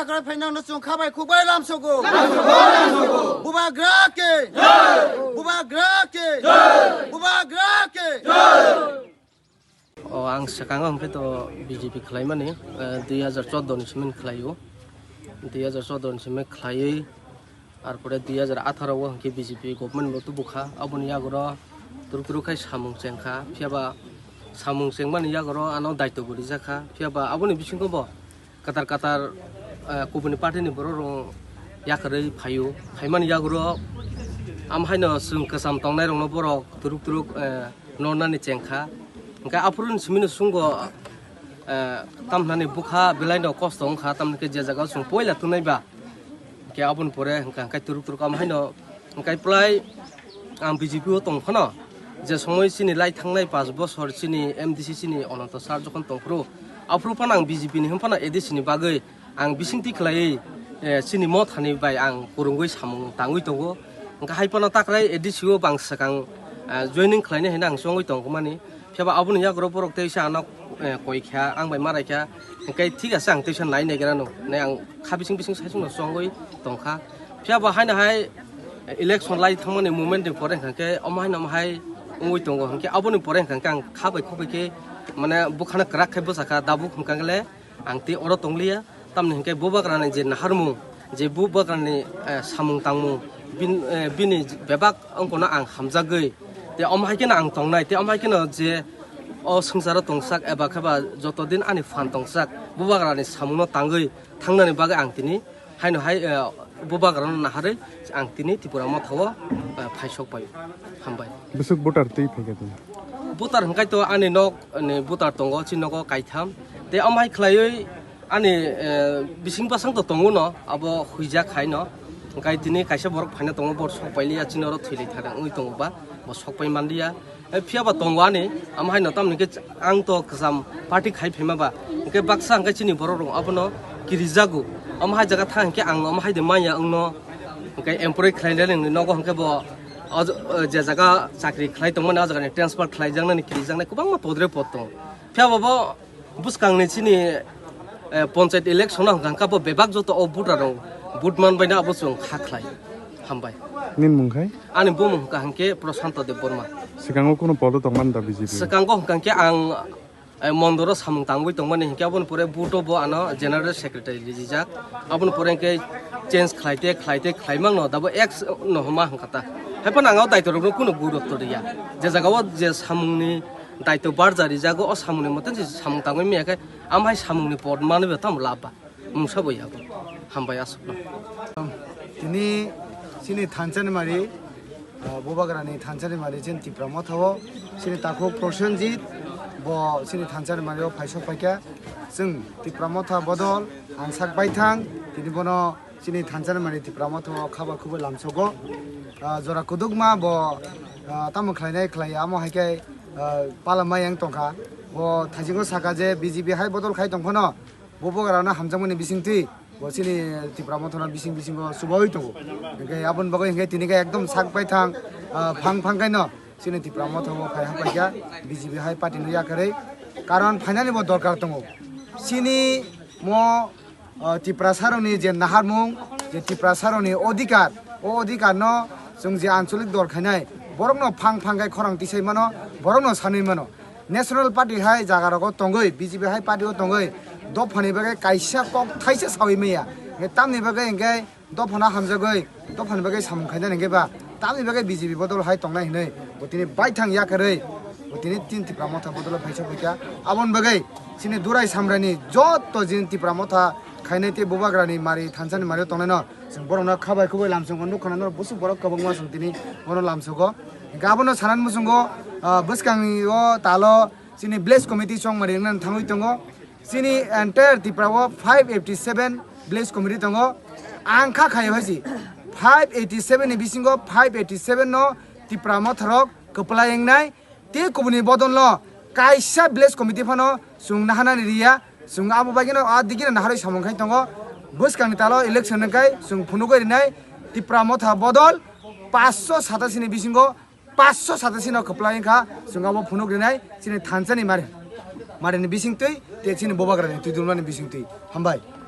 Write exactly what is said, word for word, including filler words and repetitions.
Yakarwi phainangno chwng kha bai khuk bai lamsogo. Bubagra ke. Bubagra ke. Bubagra ke. O ang swkango hwnkhe to B J P khlaimani, eh, dui hajar chordo ni simi khlaio. Dui hajar chordo ni simi khlaiwi, arpore dui hajar atharo o hwnkhe B J P government bo tubukha. Aboni yagoro turuk turuk khai samung chengkha. Phiyaba samung chengmani yagoro ano daityo bo rijakha. Phiyaba aboni bisingo bo katar katar, eh, kubuni party ni borok rok yakarwi phaio. Phaimani yagoro am haino chwng kwcham tongnai rokno borok turuk turuk, eh, nornani chengkha. Hwnkhe aphuru ni simi no chwngbo, eh, tamhnani bwkha belai no kosto wngkha, tamni khe je jaga o chwng poila tunai ba. Hwnkhe aboni pore hwnkha hwnkhe turuk turuk am haino hwnkhe plai ang B J P o tong phano, je somoi chini lai thangnai panch bosor chini M D C chini Ononto sir jokhon tong phuru, aphuru phano ang B J P ni hwn phano A D C ni bagwi ang bisingtwi khlaiwi, eh, chini mothani bai ang kwrwngwi samung tangwi tongo. Hwnkhe hai phano takrai A D C o bang swkang, eh, joining khlainai hinwi ang chongwi tongmani. Phiya ba aboni yagra borok teisa ano, eh, koi kha, ang bai marai kha. Hwnkhe thik ase, ang teisa nai naigra no. Nai ang kha bising bising saichung no chongwi tongkha. Phiya ba haino hai election lai thangmani moment ni pore hwnkhe omo haino omo hai wngwi tongo. Hwnkhe aboni pore hwnkhe ang kha bai khuk bai khe mane bwkhano kwrak khai bwchakha, dabuk hwnkhe le ang tei oro tongliya. Tamni hwnkhe bubagrani je naharmung, je bubagrani, eh, samung tangmung, bin-, eh, bini bebak wngkano ang hamjagwi, tei omo hai kheno ang tongnai, tei omo hai kheno je o swngcharo tongsak eba khe ba joto din ani phan tongsak, bubagrani samungno tangwi thangnani bagwi ang tini haino hai, eh, bubagrano naharwi ang tini Tipra Motha o, eh, phaisok pai. Hambai. Bwswk voter twi phaikha tini? Voter hwnkhe to ani nok ni voter tongo, chini nogo kaitham. Tei omo hai khlaiwi ani, eh, bising bwsang to tongo no, abo huijak hai no. Hwnkhe tini kaisa borok phaina tongo, bo sok pailiya, chini oro thwilai thada wngwi tongo ba, bo sok pai manliya. Eh, phiya ba tongo ani, omo hai no tamni khe ang to kwcham party khai phaima ba. Hwnkhe baksa hwnkhe chini borok rok abono kirijago. Omo hai jaga thang hwnkhe ang omo hai de manya wngno. Hwnkhe employee khlai le nini nogo hwnkhe bo o j-, o je jaga chakri khlai tongmani o jaga ni transfer khlai jaknani kirijaknai kwbangma podre pod tongo. Phiya bo bo bwskangni chini, eh, panchayat election o hwnkha hwnkha bo bebak joto o voter rok vote man baino abo chwng kha khlai. Hambai. Nini mung khai? Ani bumung hwnkha hwnkhe Prashanto Debbarma. Swkango kunu podo tongmani da B J P? Swkango hwnkha hwnkhe ang, eh, mondoro samung tangwi tongmani hwnkhe aboni pore vote o bo ano general secretary rijak. Aboni pore hwnkhe change khlaite khlaite khlaimangno dabo ex no homa hwnkha ta. Haiphano ang o daityo rokno kunu gurutto riya. Je jaga o je samungni daityo barja rijago, o samungni mote je samung tangwi maya khe, amhai samungni pod manwi bo tamo lab ba, mungsa bo yago. Hambai aswkno. Tini chini thanchani mari, ah, bubagrani thanchani mari chini Tipra Motha o chini takhuk Prosenjit bo chini thanchani mari o phaisok phaikha. Chwng Tipra Motha bodol ang sak baithang, tini bono chini thanchani mari Tipra Motha o khaba khubui lamsogo. Ah, jora kudukma bo, ah, tamo khlainai khlaiya, amo hai khe, ah, pala mai yang tongkha. Bo thaisingo saka je B J P hai bodol khai tongphano, bo bubagrano hamjakmani bisingtwi bo chini Tipra Mothano bising bisingo chubaui tongo. Hwnkhe aboni bagwi hwnkhe tini khe ekdom sak baithang, ah, phang phang khaino chini Tipra Motha bo phai hapaikha B J P hai party no yakarwi. Karon phainani bo dorkar tongo. Chini mo, ah, Tiprasarokni je naharmung, je Tiprasarokni odhikar, o odhikarno chwng je ancholik dol khainai, borokno phang phang khai khorang tisai mano, borokno sanwi mano. National Party hai jaga rogo tongwi, B J P hai party o tongwi, dophani bagwi kaisa kok thaisa sawi maya. Hwnkhe tamni bagwi hwnkhe dophano hamjagwi, dophani bagwi samung khainani hwnkhe ba, tamni bagwi B J P bodol hai tongnai hinwi, bo tini baithang yakarwi, bo tini tin Tipra Motha bodol phaisa phaikha. Aboni bagwi chini Durai Samrani jotto jin Tipra Motha khainai tei bubagrani mari thanchani mari tongnaino, chwng borokno khabai khubui lamsongo nukha, norok bwswk borok kwbangma chwng tini bono lamsogo. Hwnkhe abono sanani muchungo, ah, bwskangni o talo chini village committee chongmani wngna thangwi tongo. Chini entire Tripura o five eighty seven village committee tongo. Ang kha khayo hai si five eighty seven ni bisingo five eighty seven no Tipra Motharok kwplai wngnai. Tei kubuni bodolno kaisa village committee phano chwng naharnani riya, chwng abo bagwino a digino naharwi samung khai tongo. Bwskangni talo election wngkhai chwng phunugwi rinai Tipra Motha bodol paanch satashi ni bisingo paanch satashi no kwplai wngkha chwng abo phunuk rinai chini thansa ni mari, mari ni bisingtwi tei chini bubagra ni twi dulma ni bisingtwi. Hambai.